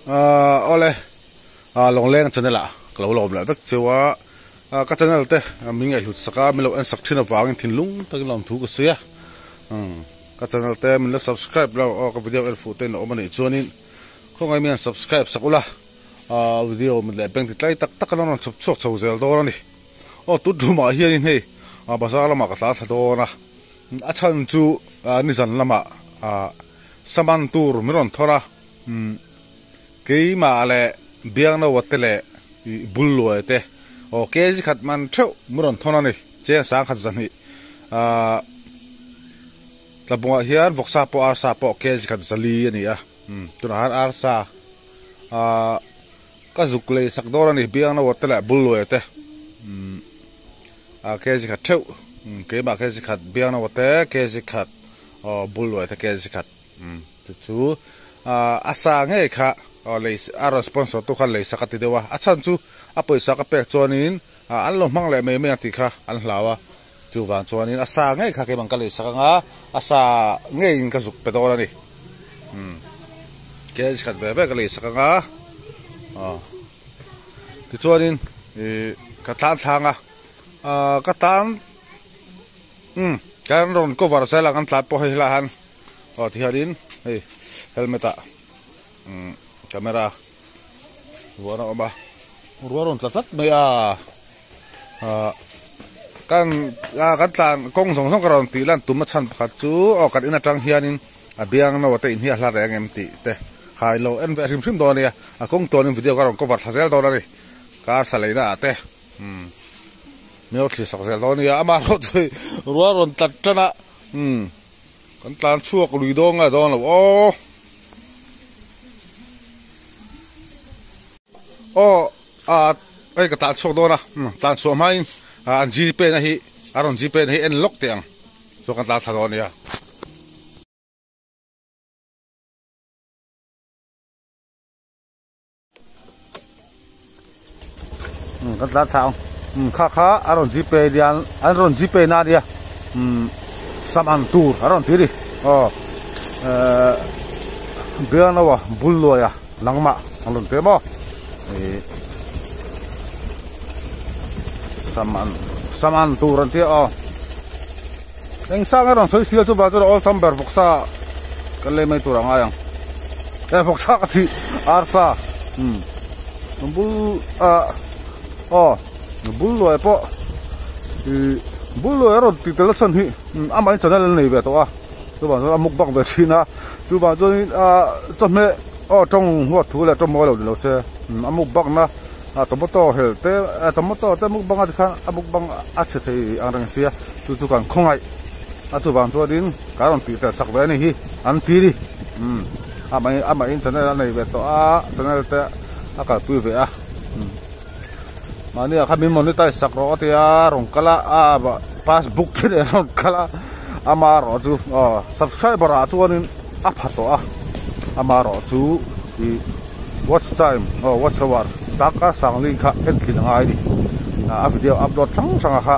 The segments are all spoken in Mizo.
Awle Lawngleng channel ah ka lo lawm leh vek cheu a, ka channel te min ngaihhlut sak a, min lo en sak thin avangin thinlung takin lawmthu ka sawi a, ka channel te min la subscribe lo aw ka video en fuh te in a awm anih chuanin khawngaih mi han subscribe sak ula, video mit leh beng ti tlai tak tak an rawn chhawp chhuak chho zel dawn a ni. Aw tut room ah hianin hei bazar lamah ka tla thla dawn a, a chhan chu nizan lamah saman tur min rawn thawr a. Keimah leh Biangnoa te leh Bulluai te aw kg khat man theuh min rawn thawn a ni. Cheng sang khat zahnih ahh Tlabungah hian vawksa pawh arsa pawh kg khat zali a ni a. Tunah hian arsa ahh ka zuk lei sak dawn a ni Biangnoa te leh Bulluai te ahh kg khat theuh keimah kg khat Biangnoa te kg khat aw Bulluai te kg khat. Chu chu a sa ngei kha lei a rawn sponsor tu kha lei sak a ti deuh a, a chhan chu a pawisa ka pek chuanin an lo hmang leh mai mai ang tih kha an hlau a, chuvang chuanin a sa ngei kha keimah ka lei sak anga a sa ngeiin ka zuk pe dawn a ni. Kg khat ve ve ka lei sak anga tichuanin ka tlan thlang a, ka tan kan rawn cover zel ang an tlan pawh hei helaiah hian. Aw tihianin hei helmet ah umm camera vuan a awm a ruah rawn tla tlat mai a ah kan ah kan tlan kawng zawng zawng ka rawn tih lan tumna chhan pakhat chu aw kan in atang hianin a biang no te in hi a hla reng em tih te hai lo en ve hrim hrim dawn a nia a kawng tuanin video ka rawn cover thla zel dawn a ni car sa leina ah te umm min lo thlir sak zel dawn a nia amah erawh chu hei ruah rawn tlat tan a umm. Kan tlan chhuak lui dawn nge dawn lo aw. Aw a hei ka tlan chhuak dawn a tlan chhuah hmain an gpay na hi a rawn gpay na hi en lawk teh ang chuan kan tlan thla dawn a nia. Kan tlan thla ang kha kha a rawn gpay lian an rawn gpay na ania sam ang tur a rawn ti a ni aw ehh bialno a bul luai a nangmah an rawn ti a maw ih sam an sam ang tur an ti a aw eng sang a rawn sawi sial chu vang chuan awlsam ber vawksa kan lei mai tur a ngai ang e vawksa ka thih arsa umm bul ah aw bul luai pawh ih bul luai a rawn ti tel a chhan hi amahin channel an nei ve tawh a chuvang chuan a mukbang ve thin a chuvang chuanin ah chawhmeh aw tawng huat thu leh tawng mawi lo ni lo se a mukbang na. A tomato hel te a tomato te mukbang a tikhan a mukbang a chhe thei ang reng sia chu chu kan khawngaih a chuvang chuanin ka rawn tih tel sak ve a ni hi an ti ni umm amah amahin channel a nei ve tawh a channel te a kalpui ve a umm mahni ah khan min monetize sak rawh a tia rawn kal a a passbook te nen rawn kal a ama erawh chu aw subscriber ah chuanin a pha tawh a ama erawh chu ih. Watch time aw watch hour darkar sangli kha en thlin a ngai a ni. A video upload hrang hrang a kha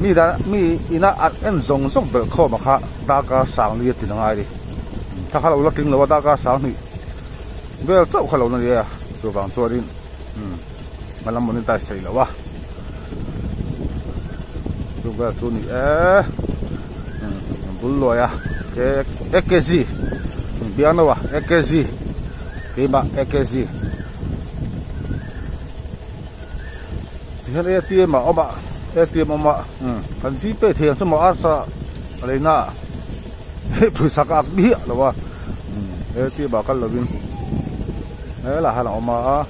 mi dan mi ina an en zawng zawng belh khawm a kha darkar sangli a tlin a ngai a ni. Kha kha lo la tling lo a darkar sanghnih vel chauh kha lo na nia chuvang chuanin umm a la monetize thei lo a chu vel chu ni e umm bul luai a AKG biang deuh a AKG. Keimah AKG tihian ATM ah awm a ATM awm a kan gpay thei ang chu maw arsa a lei na ah hei pawisa ka ak miah lo a ATM ah kal lovin helaiah hian a awm a.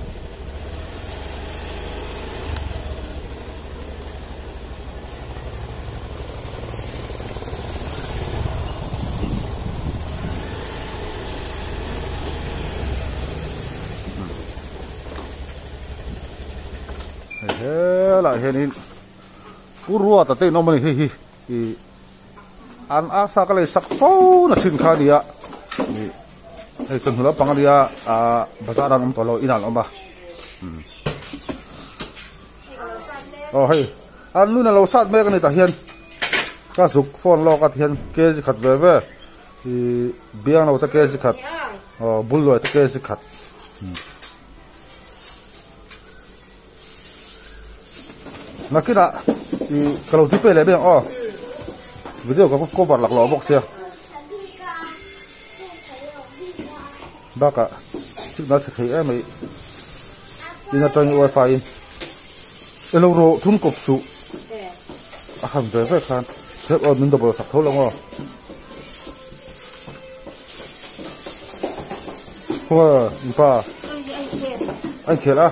Helaiah hianin Pu Ruata te in awm a ni hei hi ih an arsa ka lei sak fo na thin kha a ni a ih hei chawhnu lampang a nia ah bazar ah an awm tawh lo inah an awm a. Aw hei an nun a lo sat mek a ni tah hian ka zuk phone lawk a tihian kg khat ve ve ih biang lo te kg khat aw bul luai te kg khat. Nakinah ih ka lo gpay leh mai ang aw video ka cover laklawh bawk sia bakah signal chhe thei em mai in atangin wifi in elo rawh thum kawp suh a han ve ve khan aw min double sak tho lo maw. Hoa pa anh khel a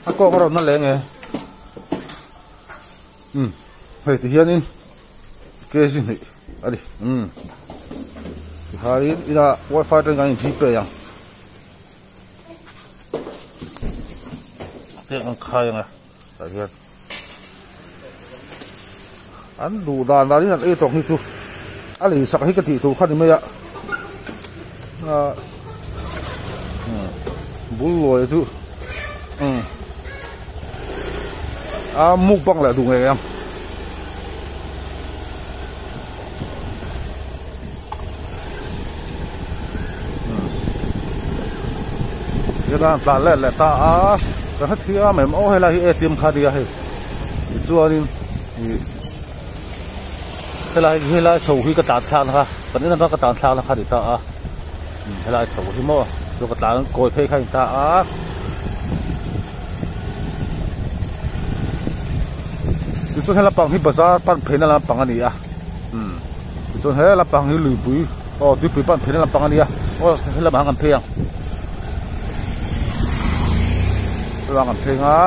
a kawng a rawn na leng e um hei ti hianin kg hnih a ni um tihian inah wifi atangin kan in gpay ang chiang an khai ang a tah hian an duh dan dan in an ei tawk hi chu a lei sak hi ka tih tur kha ni mai a ah bul luai chu umm a mukbang leh duh ngei ang. Tichuan tlan let leh ta a ka hre thiam em aw helai hi atm kha nia hei tichuanin ih helai helai chho hi ka tlan thlak na kha kan in atanga ka tlan thlak na kha a ni ta a helai chho hi maw chu ka tlan kawi phei kha a ni ta a. Tichuan he lampang hi bazar pan pheina lampang a ni a umm tichuan he lampang hi luipui aw tuipui pan pheina lampang a ni a aw he lamah hian kan phei ang helamah kan phei ang a.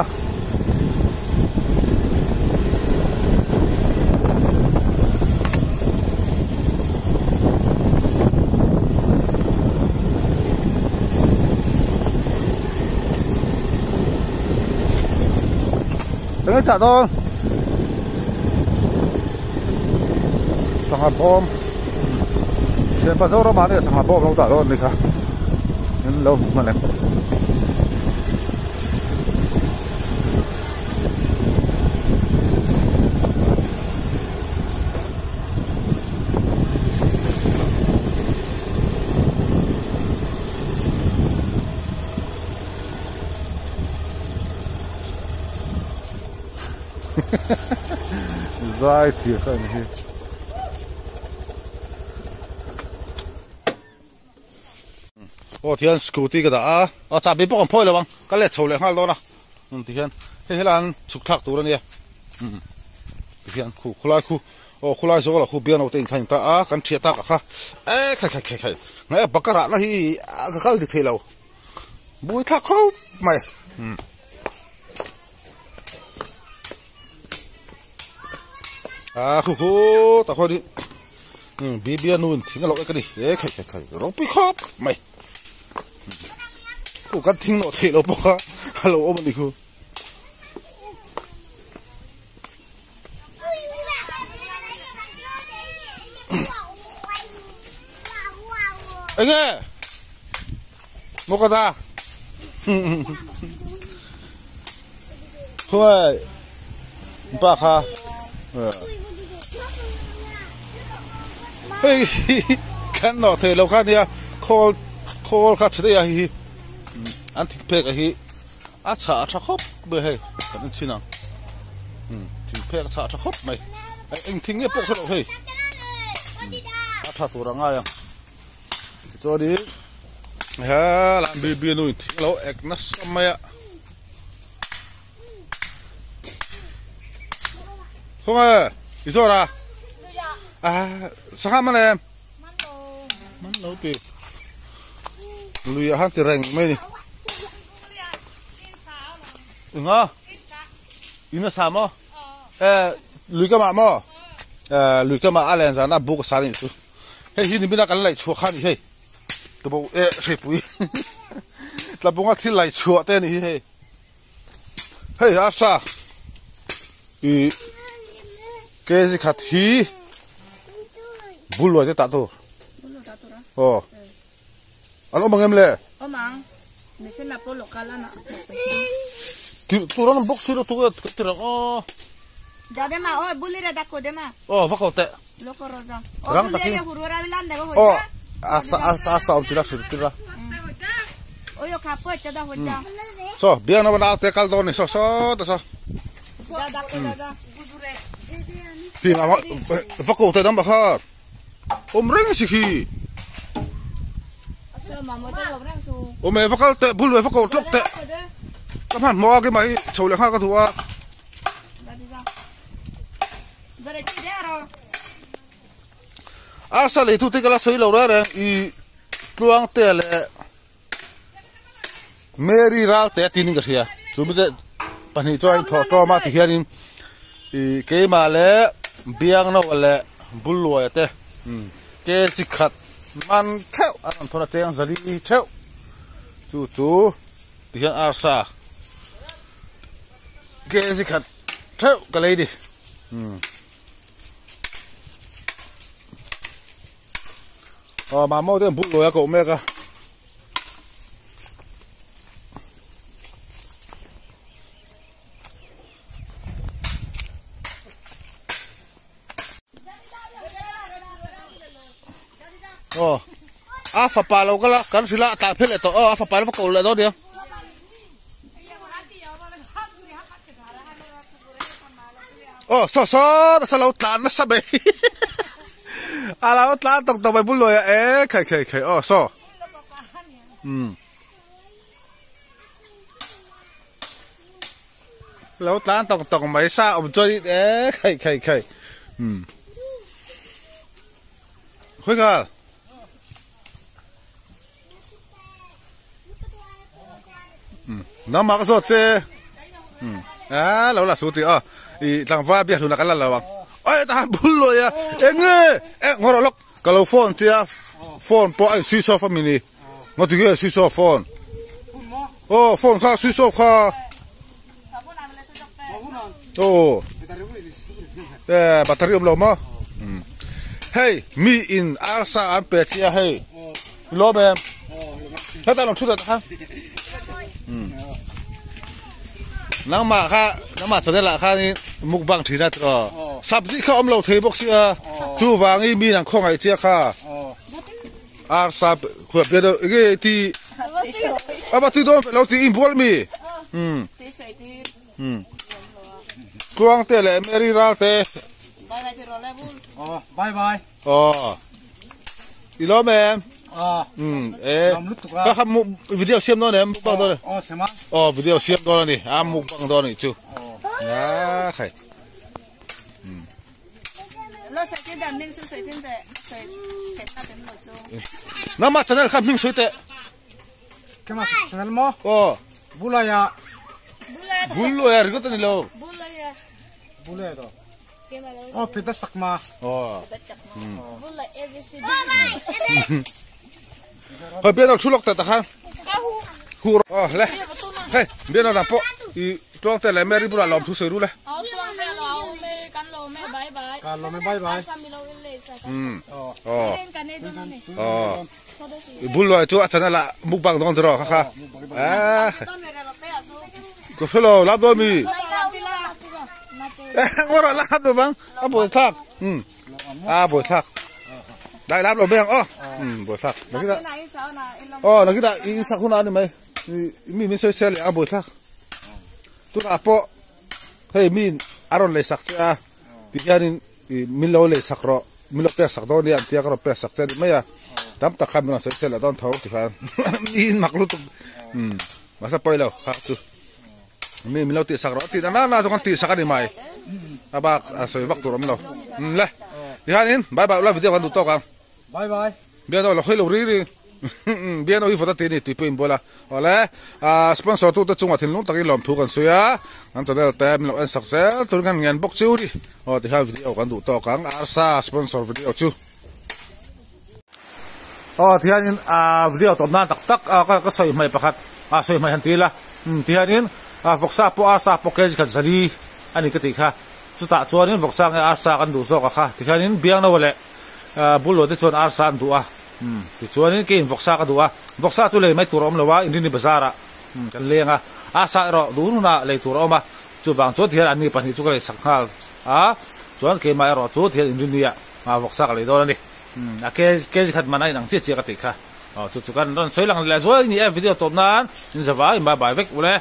Eng tah dawn sangha bawm thianpa Zorama nia sangha bawm lo dah dawn a ni kha in lo hmu hman em. Zai thir kha ani hi. Aw tihian scooty ka dah a, aw chahbi pawh kan phawi lo ang, ka let chho leh nghal dawn a, um tihian hei helai an chhuk thlak tur ania, um tihian khu khulai khu aw khulai zawk lah khu biang lo te in kha in ta a, kan thiah tak ah kha e khai khai khai khai ngai a baka rah na hi ka kal dik thei lo. Bui thlak khawp mai. A khu khu tak haw ni. Bibia nu in thing a lo ek a ni. E khai khai khai ropui khawp mai. Khu kan thing nawh theih lo bawk a a lo awm a ni khu. Enge Mokada Khuai Pa kha Hei kan nawh thei lo kha nia khawl khawl kha tha daih a hi an thik phek a hi. A chhah a tha khawp mai hei kan en chhin ang umm thing phek a chhah a tha khawp mai eng thing nge pawh kha lo hei a tha tur a ngai ang tichuanin helai bibi nu in thing a lo ek nasa mai a khawnge i zawr a a sangha man em man lo ti lui ah khan ti reng mai a ni. Enga? In a sa maw? Eh, lui ka mah maw? Eh, lui ka mah a len zan a buk a sa ni chu. Hei hi nimina kan laih chhuah kha ni hei. Tubo eh hreipui. Tlabunga thil laih chhuah te ni hi hei. Hei a sa. I kg khat hi bul luai te tah tur. Aw. An awm ang em le? Awm ang. Mesen ah pawh local a na. Tirh tur an awm bawk si lo tu ka tirh ang aw. Ja de ma oi buli re dako de ma. Aw va ko teh. Loko roja. Rang takin. Aw a sa a sa awm tira sir tira. So biang na na te kal don ni so so ta so. Thì mà vắt cổ tay đâm bạc ha. Ôm reng si khi. Ôm mẹ vắt tệ bul mẹ vắt cổ lốc tệ. Các bạn mua cái máy chầu lại ha các thua. À sao lấy thu tích cái lá sấy lâu đó đấy, y tuang tệ lệ. Mary ral te tin ka sia chu mi che pahnih chuan thaw tawm a tihianin ih keimah leh biang no leh bul luai te ke chi khat man theuh a rawn thawn a cheng zali theuh chu chu tihian arsa ke chi khat theuh ka lei ni aw mahmaw te bul luai a koh mek a. Oh, a fapa lo kala kan fila ta phele to oh a fapa lo ko le do dia. Oh, so so sa lo tlan na sabe. A lo tlan tok tok bai bul loi e khai khai khai oh so. Lo tlan tok tok mai sa om choi e khai khai khai. Khoi ka. Nó mặc rồi chứ, à lâu là số tiền à, thì thằng va biết là cái là là bằng, ôi ta bul rồi à, em nghe, em ngồi đó cái lâu phone chứ, phone bỏ ai suy sụp family, ngồi thì cái suy sụp phone, oh phone khác suy sụp khác, oh, battery ông lâu mà, hey mi in asa ăn bè chia hey, lo mẹ, thế ta làm chút rồi ha. Nang mà kha nang mà cho nên là kha ni mukbang thina tro sabji kha om lo thei bok sia chu wangi mi nang khongai chia kha ar sab khu be do ge ti aba ti do lo ti in bol mi tuang te le meri ra te bye bye ti ro le bul oh bye bye oh ilo mem eh ka kham video siam no nem mukbang do ne oh sema oh video siam do ni a mukbang do ni chu ya khai lo sai tin da ming su sai tin de sai pet na tem lo su na ma channel kham ming sui te ke ma channel mo oh bulaya bulaya ri ko ni lo bulaya bulaya do oh pita sakma oh bulaya abc hơi biết đâu chú lộc tại ta khu ờ le hey biết đâu là po i tuang te le meri bula lom thu sui ru le bye bye ờ ờ bul lo chu achana la mukbang dong dro kha kha à ko phelo lab do mi ngor lab do bang a boi thak a boi thak đại lab lo beng o boi thak na kita oh na kita in sak huna ni mai mi mi soi sel a boi thak tu na po hei min aron le sak cha ti hianin min lo le sak ro min lo pe sak do ni an tia ka ro pe sak che ni mai a tam tak khan min soi sel a don tho ti khan min mak lu tu ma sa poi lo kha chu mi min lo ti sak ro ti na na chu kan ti sak ani mai a bak a soi vak tur om lo le ti hianin bye bye la video kan du tok ang bye bye bia do lo khoi lo ri ri bia no i fota ti ni ti puin bola ole a sponsor tu te chunga thin lung takin lom thu kan suya an channel te min lo en sak zel tur kan ngen bok chu ri o ti ha video kan du tok ang arsa sponsor video chu o ti hianin a video top na tak tak a ka soi mai pakhat a soi mai han ti la ti hianin a voksa po asa po ke khat zali ani ka ti kha chuta chuanin voksa nge arsa kan du zawk a kha ti hianin biang no le bulo te chuan arsa an du a ti chuanin ke in voksa ka du a voksa chu lei mai tur awm lo a inrini bazar a kan leng a arsa erawh du huna lei tur a awm a chuvang chuan tihian an ni pahnih chu ka lei sak nghal a chuan keimah erawh chu tihian inrini ah voksa ka lei dawn a ni a ke khat man a inang chiah chiah ka tih kha. Aw chu chu kan rawn sawi lang leh zuai ni e video tawp nan in zavai bye bye vek ule.